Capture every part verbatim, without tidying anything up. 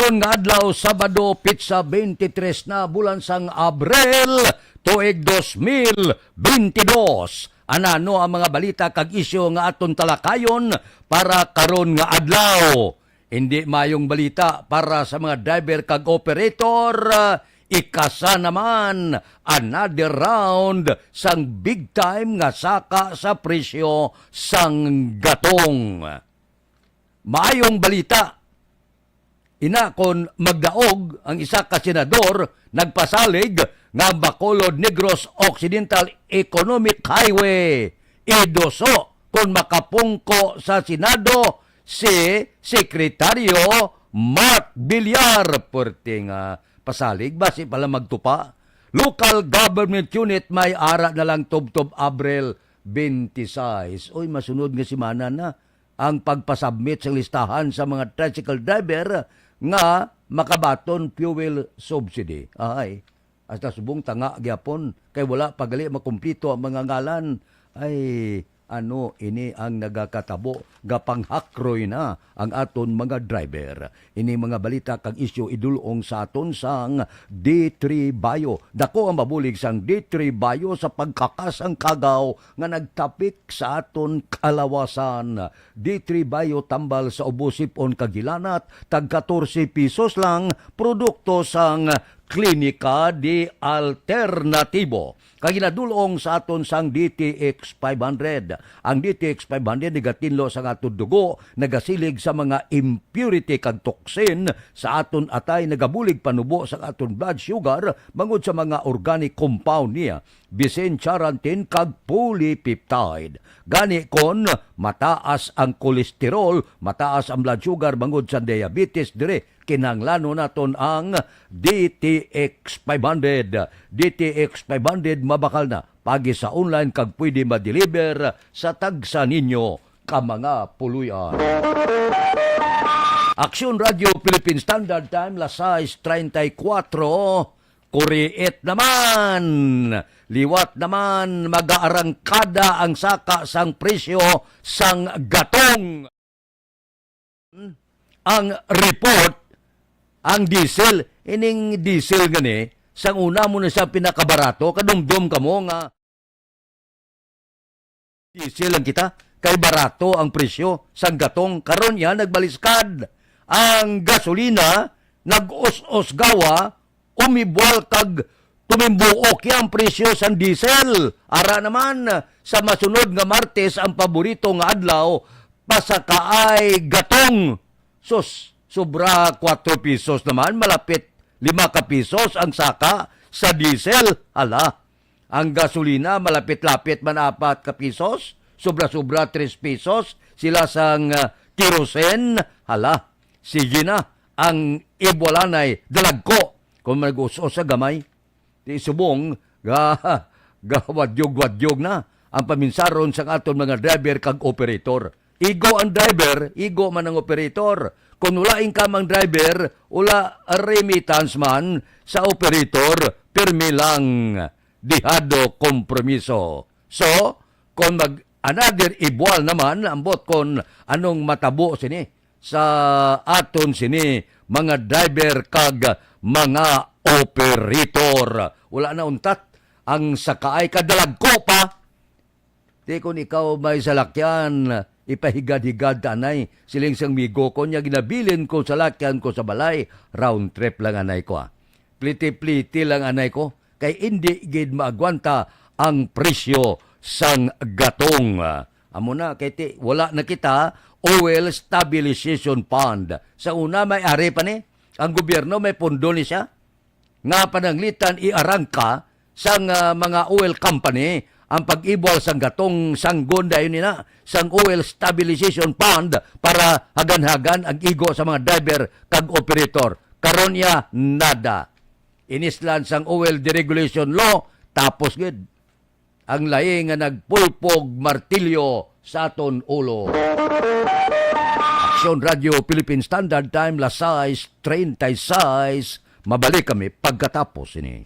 Nga adlaw, Sabado, petsa twenty-three na bulan sang Abril, tuig dos mil bentidós. Anano ang mga balita kag isyu nga aton talakayon para karon nga adlaw? Hindi mayong balita para sa mga driver kag operator. Ikasa naman, another round sang big time nga saka sa presyo sang gatong. Maayong balita, ina, kon magdaog ang isa ka senador, nagpasalig nga ang Bacolod Negros Occidental Economic Highway iduso kon makapungko sa Senado si Sekretaryo Mark Villar. Perti nga pasalig, basi pala magtupa. Local government unit may ara na lang tubtob Abril twenty-six. Oy, masunod nga semana na ang pagpasubmit sang listahan sa mga tricycle driver nga makabaton fuel subsidy. Ay, hasta subong tanga gyapon kay wala pa gali makumplito ang mga ngalan. Ay, ano ini ang nagakatabo? Gapanghakroy na ang aton mga driver. Ini mga balita kag isyu idulong sa aton sang D three Bio. Dako ang mabulig sang D three Bio sa pagkakas ang kagaw nga nagtapik sa aton kalawasan. D three Bio tambal sa ubo, sip-on kag hilanat, tag katorse pesos lang, produkto sang Klinika de Alternatibo. Kag ginadulong sa aton sang D T X five hundred. Ang D T X five hundred nagatinlo sa aton dugo, nagasilig sa mga impurity kag toxin sa aton atay, nagabulig panubo sa aton blood sugar bangod sa mga organic compound niya, bisin charantin kag polypeptide. Gani kon mataas ang kolesterol, mataas ang blood sugar bangod sa diabetes, diri kinahanglanon naton ang D T X five hundred. D T X five hundred mabakal na, paagi sa online kag pwede ma-deliver sa tagsa ninyo ka mga puloy-an. Aksyon Radio Philippine Standard Time, las sais treinta y cuatro. Kuriit naman! Liwat naman, mag-aarangkada ang saka sang presyo sang gatong. Ang report, ang diesel, ining diesel gani, sang una mo na siya pinakabarato, kadumdom kamo nga diesel lang kita, kay barato ang presyo sang gatong. Karon ya, nagbaliskad ang gasolina, nag-us-usgawa, umibwal kag tumimbuok ya ang presyo sang diesel. Ara naman, sa masunod nga Martes, ang paborito nga adlaw, pasakaay gatong. Sus, sobra kuwatro pesos naman, malapit lima ka pisos ang saka sa diesel. Hala, ang gasolina malapit-lapit man apat ka pisos, sobra-sobra tres pesos sila sang, ah, kerosene. Hala, sige na, ang ibwalanay dalagko kung mag-us-os sa gamay. Di subong ga gawadyog-wadyog na ang paminsaron sang aton mga driver kag operator. Igo ang driver, igo man ang operator. Kon wala income ang driver, wala remittance man sa operator, pirmi lang, dihado kompromiso. So, kon mag another ibwal naman, ambot kon anong matabo sini sa aton sini mga driver kag mga operator. Wala na untat ang sakaay, kadalagko pa. Di kon ikaw may salakyan, ipahigad-higad ta anay, siling sang migo ko, nya ginabilin ko salakyan ko sa balay, round trip lang anay ko, ah. Pliti-pliti lang anay ko, kay indi gid maagwanta ang presyo sang gatong. Amo na, kay ti, wala na kita oil stabilization fund. Sa una, may ari pa ni, ang gobyerno may pondo ni siya nga pananglitan iarangka sang, ah, mga oil company ang pag-ibwal sang gatong, sanggon dayon nina sang oil stabilization fund para hagan-hagan ang igo sa mga driver kag operator. Karon ya, nada. Inislan sang oil deregulation law, tapos gid ang lahi nga nagpulpog martilyo sa aton ulo. Aksyon Radio Philippine Standard Time, las sais treinta y seis. Mabalik kami pagkatapos ini.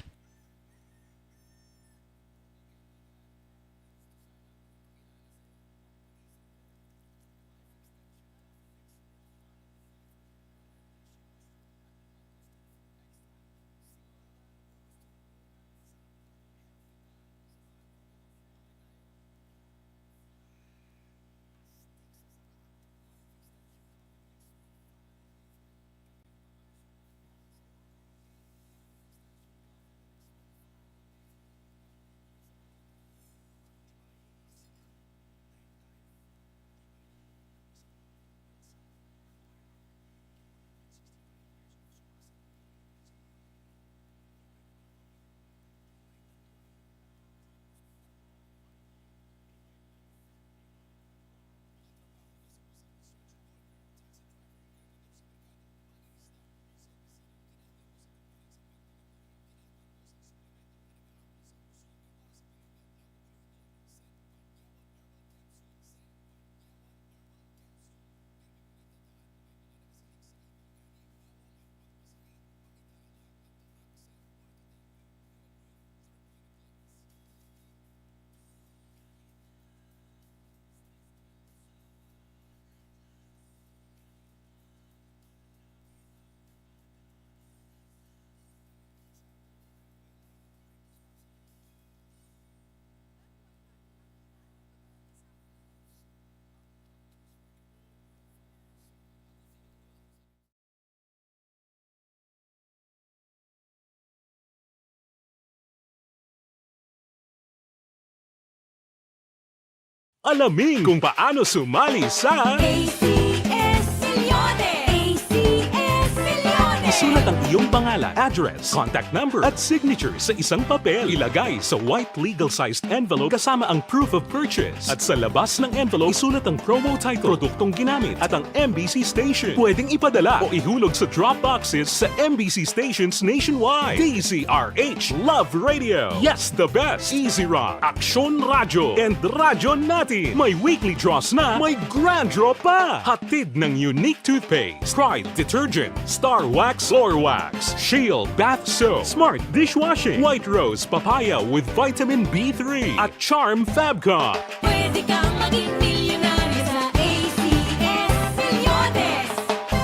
Alamin kung paano sumali sa A C S Millones. A C S Millones. Isulat ang iyong pangalan, address, contact number, at signature sa isang papel. Ilagay sa white legal-sized envelope kasama ang proof of purchase. At sa labas ng envelope, isulat ang promo title, produktong ginamit, at ang M B C station. Pwedeng ipadala o ihulog sa drop boxes sa M B C stations nationwide. D Z R H Love Radio. Yes, the best. Easy Rock, Aksyon Radyo, and Radyo Natin. May weekly draws na, may grand draw pa. Hatid ng Unique Toothpaste, Pride Detergent, Star Wax Floor Wax, Shield Bath Soap, Smart Dishwashing, White Rose Papaya with Vitamin B three, at Charm Fabcon. Pwede kang maging milyonaryo sa A C S Millones.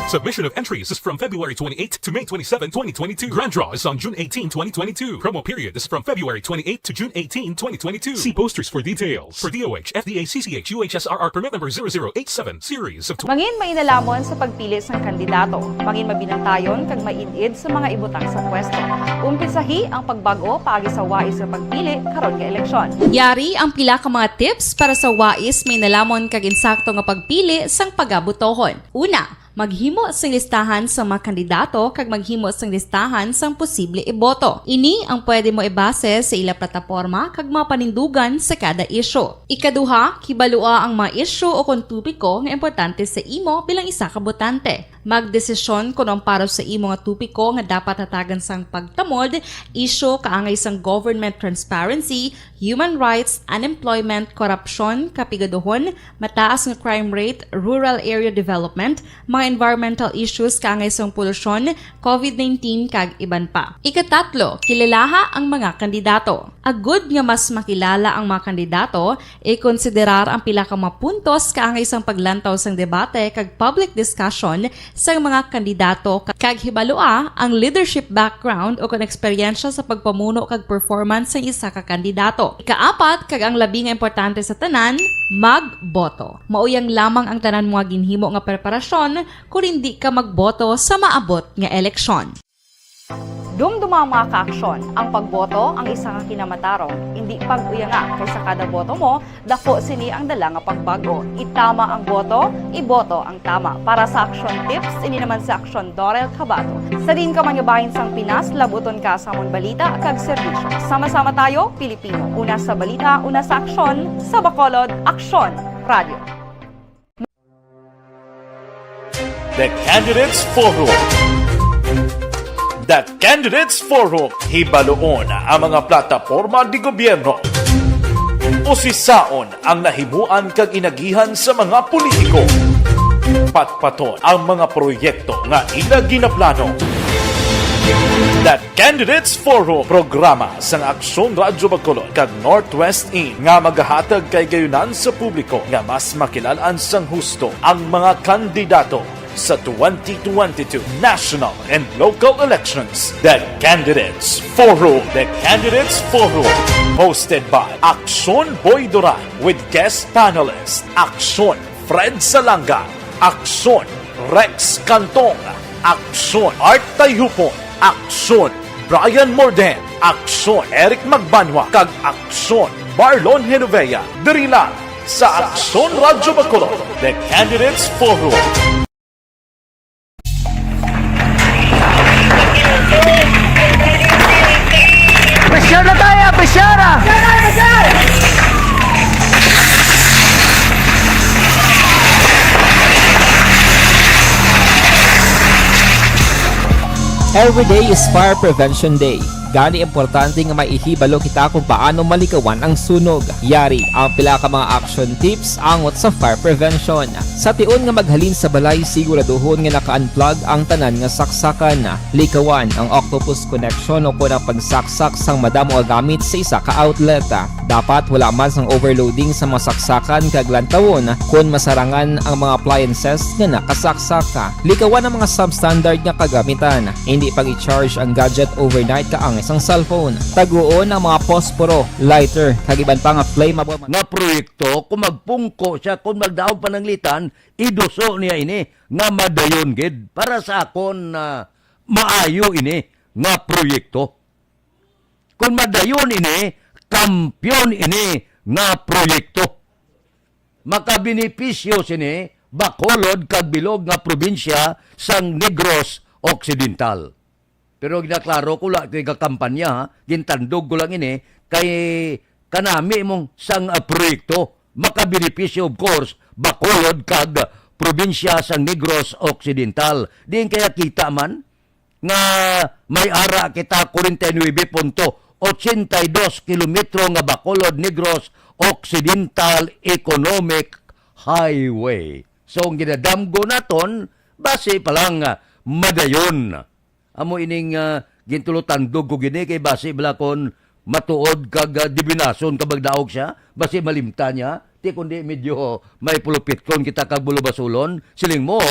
Submission of entries is from February twenty-eighth to May twenty-seven, twenty twenty-two. Grand draw is on June eighteen, twenty twenty-two. Promo period is from February twenty-eighth to June eighteen, twenty twenty-two. See posters for details. For D O H, F D A, C C H, U H S R R permit number zero zero eight seven, series of tw- Mangin mainalamon sa pagpili sang kandidato. Mangin mabinantayon kag maid-id sa mga ibutang sa pwesto. Umpisahi ang pagbag-o paagi sa wais nga pagpili karon nga eleksyon. Yari ang pila ka mga tips para sa wais, mainalamon kag insakto nga pagpili sang pagabotohon. Una, maghimo sing listahan sang mga kandidato kag maghimo sing listahan sang posible iboto. Ini ang pwede mo ibase sa ila plataporma kag mga panindugan sa kada isyu. Ikaduha, kibalua ang mga isyu o kon topiko nga importante sa imo bilang isa ka botante. Magdesisyon kon ang para sa imo nga topiko nga dapat hatagan sang pagtamod, isyu kaangay sang government transparency, human rights, unemployment, korupsyon, kapigaduhon, mataas nga crime rate, rural area development, mga environmental issues kaangay sang polusyon, covid nineteen, kag iban pa. Ikatatlo, kilalaha ang mga kandidato. Agud nga mas makilala ang mga kandidato, ikonsiderar ang pila ka mga puntos kaangay sang paglantaw sang debate kag public discussion sang mga kandidato, ka-, kag hibalua ang leadership background o kon eksperyensya sa pagpamuno kag performance sang isa ka kandidato. Ikaapat, kag ang labi nga importante sa tanan, magboto. Mauyang lamang ang tanan mga ginhimo nga preparasyon kon indi ka magboto sa maabot nga eleksyon. Dumduma ang mga kaaksyon, ang pagboto ang isa ka kinamatarong, indi pag-uyanga, kay sa kada boto mo, dako sini ang dala nga pagbag-o. Itama ang boto, iboto ang tama. Para sa Aksyon Tips, ini naman si Aksyon Dorel Cabato. Sa diin ka man nga bahin sang Pinas, labuton ka sa amon balita kag serbisyo. Sama-sama tayo, Pilipino. Una sa balita, una sa aksyon, sa Bacolod, Aksyon Radio. The Candidates Forum. The Candidates Forum, hibaluon ang mga plataporma de gobyerno. Usisaon ang nahimuan kag inagihan sa mga politiko. Patpaton ang mga proyekto nga ila ginaplano. The Candidates Forum, programa sang Aksyon Radyo Bacolod kag Northwest In nga magahatag kay gayunan sa publiko nga mas makilalan sang husto ang mga kandidato sa twenty twenty-two national and local elections. The Candidates Forum. The Candidates Forum, hosted by Aksyon Boy Duran with guest panelist Aksyon Fred Salanga, Aksyon Rex Cantong, Aksyon Art Tayhupon, Aksyon Brian Morden, Aksyon Eric Magbanwa, kag Aksyon Marlon Genovea. Diri lang sa Aksyon Radyo Bacolod, The Candidates Forum. Pressure na tayo, pressure na! Every day is Fire Prevention Day. Gani, importante nga maihibalo kita kung paano malikawan ang sunog. Yari ang pila ka mga action tips angot sa fire prevention. Sa tion nga maghalin sa balay, siguraduhon nga naka-unplug ang tanan nga saksakan. Likawan ang octopus connection o kon ang pagsaksak sang madamo nga gamit sa isa ka outlet. Dapat wala man sang overloading sa mga saksakan kag lantawon kon masarangan ang mga appliances nga nakasaksak. Likawan ang mga substandard nga kagamitan. Hindi pag-i-charge ang gadget overnight kaangay sang cellphone. Taguon ang mga posporo, lighter, kag iban pa nga flammable. Nga proyekto, kung magpungko siya, kung magdaog pananglitan, iduso niya ini nga madayon gid. Para sa akon, ah, maayo ini nga proyekto. Kung madayon ini, kampiyon ini nga proyekto. makabenepisyo sini Bacolod kag bilog nga probinsya sang Negros Occidental. Pero ginaklaro ko, wala ko gakampanya, ha? Gintandog ko lang ini kay kanami mong sang, ah, proyekto. Makabenepisyo, of course, Bacolod kag probinsya sang Negros Occidental. Diin kaya kita man nga may ara kita forty-nine point eighty-two kilometro nga Bacolod Negros Occidental Economic Highway. So, ang ginadamgo naton, basi pa lang, ah, madayon. Amo ining, ah, gintulotandog ko gini kay basi bala kon matuod kag, ah, dibinason ka magdaog siya, basi malimtan niya. Ti kundi medyo may pulupiton kita kag bulubasulon, siling mo,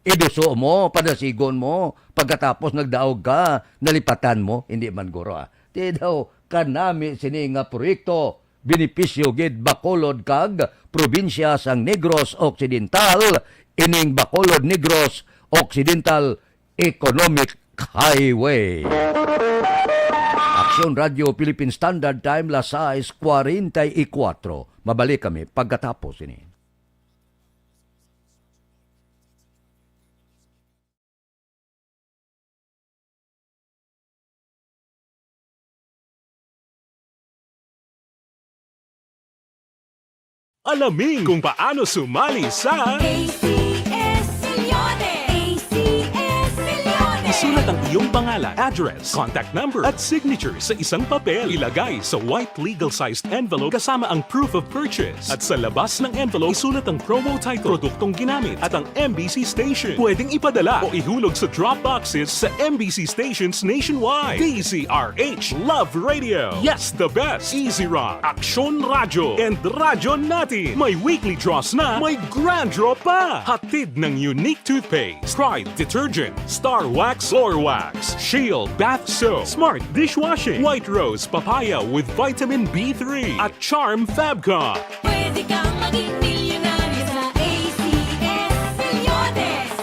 iduso mo, padasigon mo, pagkatapos nagdaog ka, nalipatan mo, hindi man guro, ah. Ti daw, kanami sini nga proyekto, benepisyo gid Bacolod kag probinsya sang Negros Occidental, ining Bacolod Negros Occidental Economic Highway. Aksyon Radio Philippine Standard Time, las sais cuarenta y cuatro. Mabalik kami pagkatapos ini. Alamin kung paano sumali sa A C S Milyones! A C S Milyones! Isulat ang iyong pangalan, address, contact number, at signature sa isang papel. Ilagay sa white legal-sized envelope kasama ang proof of purchase. At sa labas ng envelope, isulat ang promo title, produktong ginamit, at ang M B C station. Pwedeng ipadala o ihulog sa drop boxes sa M B C stations nationwide. D Z R H, Love Radio. Yes, the best. Easy Rock, Aksyon Radyo, and Radyo Natin. May weekly draws na, may grand draw pa. Hatid ng Unique Toothpaste, Pride Detergent, Star Wax Floor Wax, Shield Bath Soap, Smart Dishwashing, White Rose Papaya with Vitamin B three, at Charm Fabcon. Pwede kang maging milyonaryo sa A C S Milyones.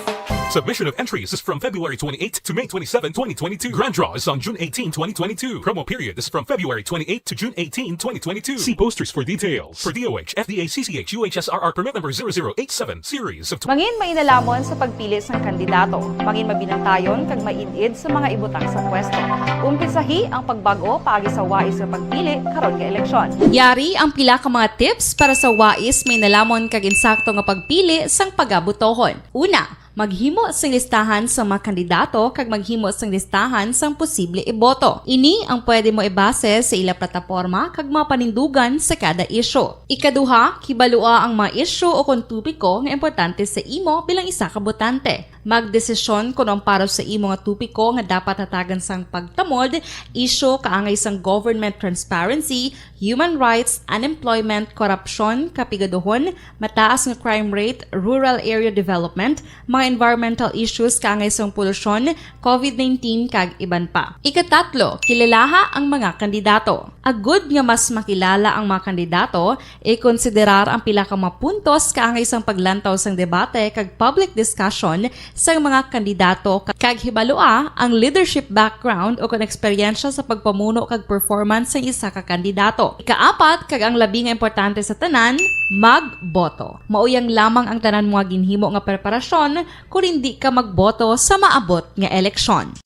Submission of entries is from February twenty-eighth to May twenty-seven, twenty twenty-two. Grand draw is on June eighteen, twenty twenty-two. Promo period is from February twenty-eighth to June eighteen, twenty twenty-two. See posters for details. For D O H, F D A, C C H, U H S R R permit number zero zero eight seven, series of Mangin mainalamon sa pagpili sang kandidato. Mangin mabinantayon kag maid-id sa mga ibutang sa pwesto. Umpisahi ang pagbago paagi sa wais nga pagpili karon nga eleksyon. Yari ang pila ka mga tips para sa wais mainalamon kag insakto nga pagpili sang pagabotohon. Una, maghimo sing listahan sa mga kandidato kag maghimo sing listahan sang posible iboto. Ini ang pwede mo ibase sa ila plataporma kag mga panindugan sa kada isyu. Ikaduha, kibalua ang mga isyu o kon topiko nga importante sa imo bilang isa ka botante. Magdesisyon kon ang para sa imo nga topiko nga dapat hatagan sang pagtamod, isyu kaangay sang government transparency, human rights, unemployment, korupsyon, kapigaduhon, mataas nga crime rate, rural area development, mga environmental issues kaangay sang polusyon, covid nineteen, kag iban pa. Ikatatlo, kilalaha ang mga kandidato. Agud nga mas makilala ang mga kandidato, ikonsiderar ang pila ka mga puntos kaangay sang paglantaw sang debate kag public discussion sang mga kandidato, kag hibalua ang leadership background o kon eksperyensya sa pagpamuno kag performance sang isa ka kandidato. Ikaapat, kag ang labi nga importante sa tanan, magboto. Mauyang lamang ang tanan mo nga ginhimo nga preparasyon kon indi ka magboto sa maabot nga eleksyon.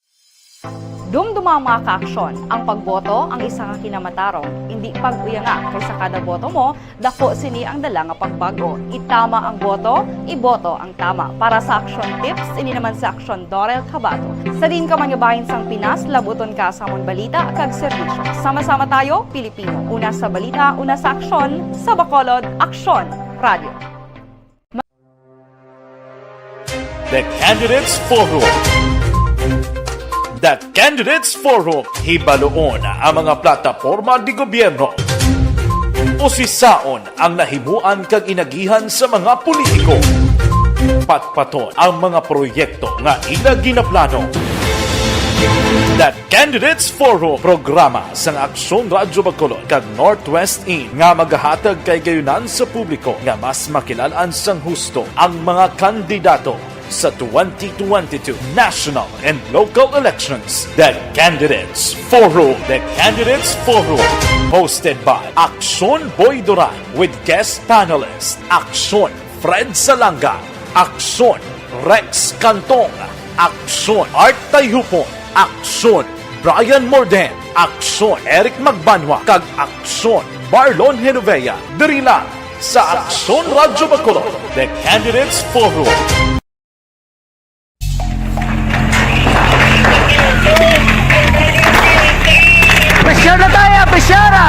Dumduma, mga ka-aksyon, ang pagboto ang isa ka kinamatarong. Indi pag-uyanga, kay sa kada boto mo, dako sini ang dala nga pagbag-o. Itama ang boto, iboto ang tama. Para sa Aksyon Tips, ini naman si Aksyon Dorel Cabato. Sa diin ka man nga bahin sang Pinas, labuton ka sa amon balita kag serbisyo. Sama-sama tayo, Pilipino. Una sa balita, una sa aksyon, sa Bacolod, Aksyon Radio. The Candidates Forum. The Candidates Forum, hibaluon ang mga plataporma de gobyerno. Usisaon ang nahimuan kag inagihan sa mga politiko. Patpaton ang mga proyekto nga ila ginaplano. The Candidates Forum, programa sang Aksyon Radyo Bacolod kag Northwest In nga magahatag kay gayunan sa publiko nga mas makilal-an sang husto ang mga kandidato. Sa twenty twenty-two national and local elections, The Candidates Forum. The Candidates Forum, hosted by Aksyon Boy Duran, with guest panelist Aksyon Fred Salanga, Aksyon Rex Cantong, Aksyon Art Tayhupon, Aksyon Brian Morden, Aksyon Eric Magbanwa, kag Aksyon Marlon Genovea, diri lang sa Aksyon Radyo Bacolod, The Candidates Forum. Pressure na tayo, pressure na!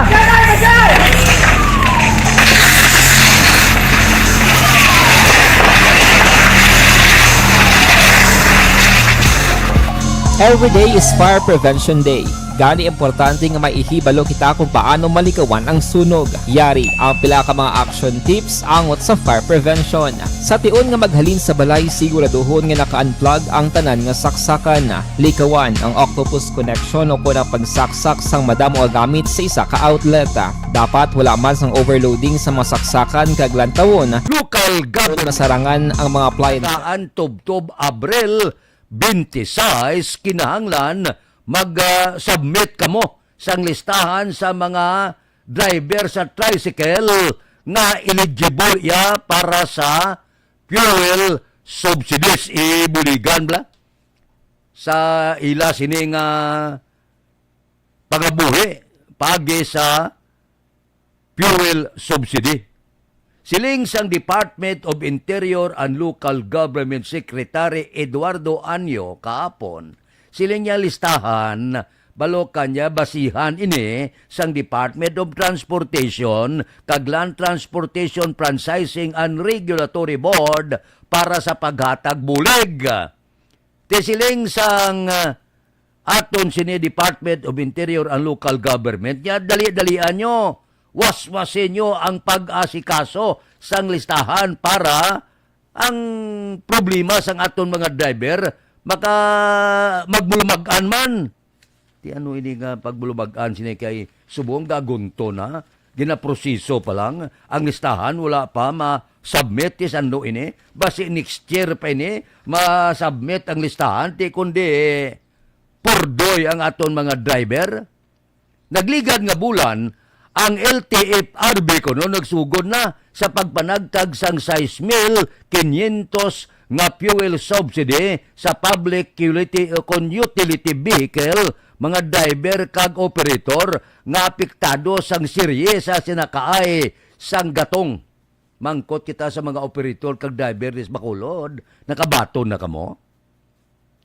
Every day is Fire Prevention Day. Gani, importante nga may ihibalo kita kung paano malikawan ang sunog. Yari ang pila ka mga action tips angot sa fire prevention. Sa tion nga maghalin sa balay, siguraduhon nga naka-unplug ang tanan nga saksakan. Likawan ang octopus connection o kon ang pagsaksak sang madamo nga gamit sa isa ka outlet. Dapat wala man sang overloading sa mga saksakan kag lantawon. Local government. Masarangan ang mga appliance. Kaan tubtob Abril twenty-six, kinahanglan mag, ah, submit kamo sang listahan sa mga driver sa tricycle nga eligible iya para sa fuel subsidies. Ibuligan bala sa ila sini nga pangabuhi paagi sa fuel subsidy. Siling sang Department of Interior and Local Government Secretary Eduardo Anyo kahapon, siling niya, listahan, balo kanya, basihan ini sang Department of Transportation kag Land Transportation Franchising and Regulatory Board para sa paghatag bulig. Ti siling sang, ah, aton sini Department of Interior and Local Government, nga dali-dalian nyo, waswasin nyo ang pag-asikaso sang listahan para ang problema sang aton mga driver maka-, magmulumag-an man. Ti ano ini nga pagmulumag-an sini kay subong gagunto na, ginaproseso pa lang ang listahan, wala pa ma-submit? Ti sando ini? Basi next year pa ini ma-submit ang listahan, ti kundi purdoy ang aton mga driver. Nagligad nga bulan, ang L T F R B kuno nagsugod na sa pagpanagtag sang sais mil kinyentos nga fuel subsidy sa public utility, kon utility vehicle, mga driver kag operator nga apektado sang serye sa sinakaay sang gatong. Mangkot kita sa mga operator kag driver dis Bacolod, nakabaton na kamo?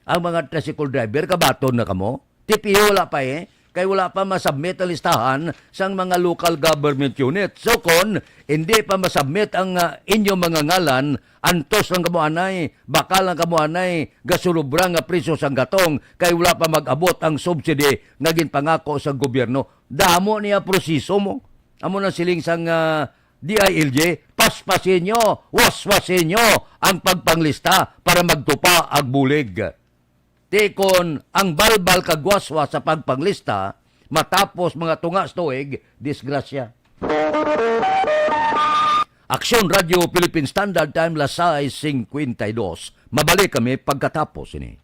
Ang mga tricycle driver, kabaton na kamo? T P O wala pa, eh. Kay wala pa masubmit ang listahan sang mga local government unit. So, kon hindi pa masubmit ang, ah, inyo mga ngalan, antos lang kamo anay, bakal lang kamo anay, gasulubra nga presyo sang gatong, kay wala pa mag-abot ang subsidy nga ginpangako sa gobyerno. Damo niya proseso mo. Amo na siling sang, ah, D I L G, paspasin nyo, waswasin nyo ang pagpanglista para magtupa ang bulig. Ti kon ang balbal kag waswas sa pagpanglista matapos mga tunga sa tuig, disgrasya. Aksyon Radio Philippine Standard Time, las sais cincuenta y dos. Mabalik kami pagkatapos ini.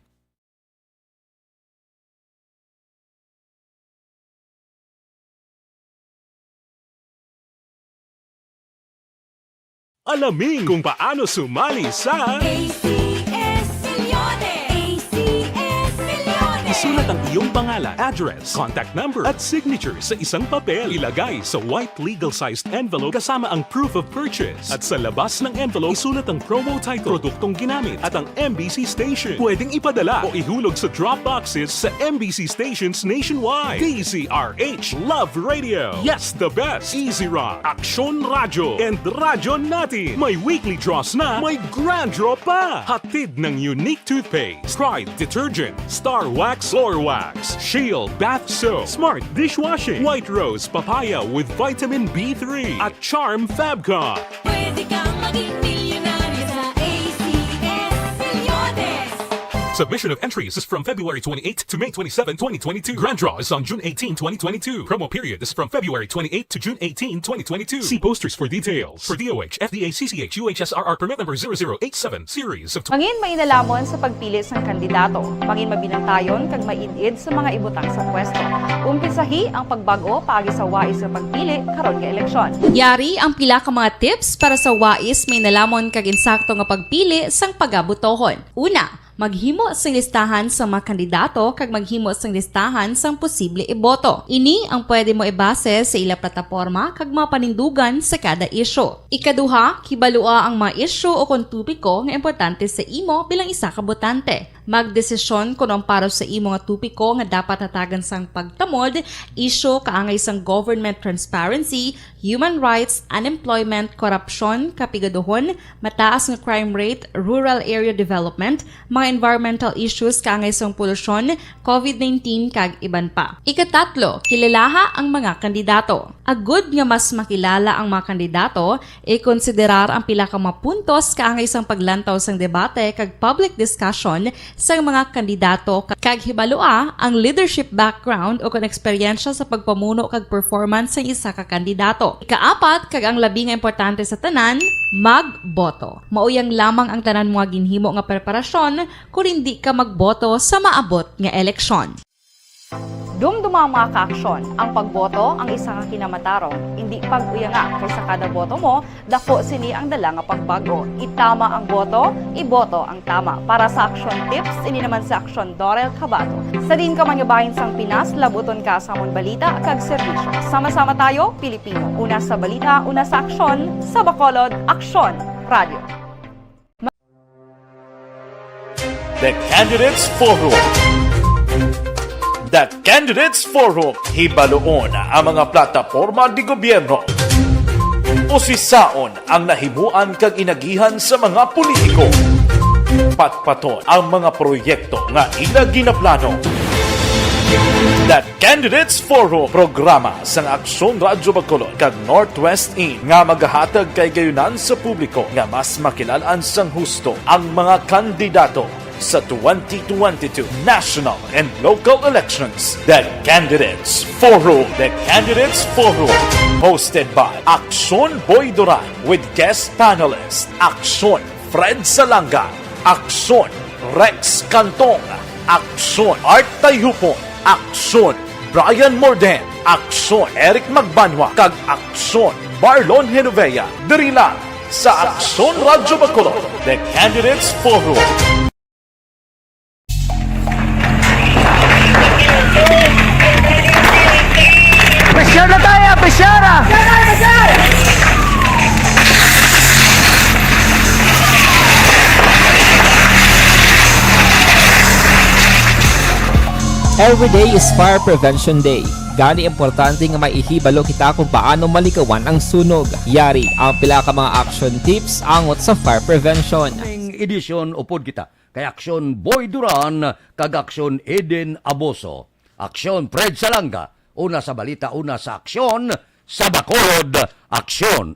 Alamin kung paano sumali sa A C S Milyones! A C S Milyones! Isulat ang iyong pangalan, address, contact number, at signature sa isang papel. Ilagay sa white legal-sized envelope kasama ang proof of purchase. At sa labas ng envelope, isulat ang promo title, produktong ginamit, at ang M B C station. Pwedeng ipadala o ihulog sa drop boxes sa M B C stations nationwide. D Z R H Love Radio. Yes, the best. Easy Rock, Aksyon Radyo, and Radyo Natin. May weekly draws na, may grand draw pa. Hatid ng Unique Toothpaste, Pride Detergent, Star Wax Floor Wax, Shield Bath Soap, Smart Dishwashing, White Rose Papaya with Vitamin B three, at Charm Fabcon. Pwede kang maging milyonaryo sa A C S Milyones. Submission of entries is from February twenty-eighth to May twenty-seven, twenty twenty-two. Grand draw is on June eighteen, twenty twenty-two. Promo period is from February twenty-eighth to June eighteen, twenty twenty-two. See posters for details. For D O H, F D A, C C H, U H S R R permit number zero zero eight seven, series of Mangin mainalhamon sa pagpili sang kandidato. Mangin mabinantayon kag maid-id sa mga ibutang sa pwesto. Umpisahi ang pagbag-o paagi sa wais nga pagpili karon nga eleksyon. Yari ang pila ka mga tips para sa wais, mainalhamon kag insakto nga pagpili sang pagabotohon. Una, maghimo sing listahan sa mga kandidato kag maghimo sing listahan sang posible iboto. Ini ang pwede mo ibase sa ila plataporma kag mga panindugan sa kada isyu. Ikaduha, kibalua ang mga isyu o kon topiko nga importante sa imo bilang isa ka botante. Magdesisyon kon ang para sa imo nga topiko nga dapat hatagan sang pagtamod, isyu kaangay sang government transparency, human rights, unemployment, korupsyon, kapigaduhon, mataas nga crime rate, rural area development, mga environmental issues kaangay sang polusyon, covid nineteen, kag iban pa. Ikatatlo, kilalaha ang mga kandidato. Agud nga mas makilala ang mga kandidato, ikonsiderar ang pila ka mga puntos kaangay sang paglantaw sang debate kag public discussion sang mga kandidato, kag hibalua ang leadership background o kon eksperyensya sa pagpamuno kag performance sang isa ka kandidato. Ikaapat, kag ang labi nga importante sa tanan, magboto. Mauyang lamang ang tanan mo nga ginhimo nga preparasyon kon indi ka magboto sa maabot nga eleksyon. Dumduma ang mga kaaksyon. Ang pagboto ang isa ka kinamatarong. Indi pag-uyanga, kay sa kada boto mo, dako sini ang dala nga pagbag-o. Itama ang boto, iboto ang tama. Para sa Aksyon Tips, ini naman si Aksyon Dorel Cabato. Sa diin ka man nga bahin sang Pinas, labuton ka sa amon balita kag serbisyo. Sama-sama tayo, Pilipino. Una sa balita, una sa aksyon, sa Bacolod, Aksyon Radio. The Candidates Forum. The Candidates Forum, hibaluon ang mga plataporma de gobierno. Usisaon ang nahimuan kag inagihan sa mga politiko. Patpaton ang mga proyekto nga ila ginaplano. The Candidates Forum, programa sang Aksyon Radyo Bacolod kag Northwest In nga magahatag kahigayonan sa publiko nga mas makilal-an sang husto ang mga kandidato sa twenty twenty-two national and local elections. The Candidates Forum. The Candidates Forum, hosted by Aksyon Boy Duran with guest panelist Aksyon Fred Salanga, Aksyon Rex Cantong, Aksyon Art Tayupon, Aksyon Brian Morden, Aksyon Eric Magbanwa, kag Aksyon Marlon Genovea, diri lang sa Aksyon Radyo Bacolod, The Candidates Forum. Presyar na tayo, presyar, ah! Every day is Fire Prevention Day. Gani, importante nga may ihibalo kita kung paano maligawan ang sunog. Yari ang pila ka mga action tips angot sa fire prevention. Ning edisyon, upod kita kay Aksyon Boy Duran kag Aksyon Eden Aboso. Aksyon Fred Salanga, una sa balita, una sa aksyon, sa Bacolod, Aksyon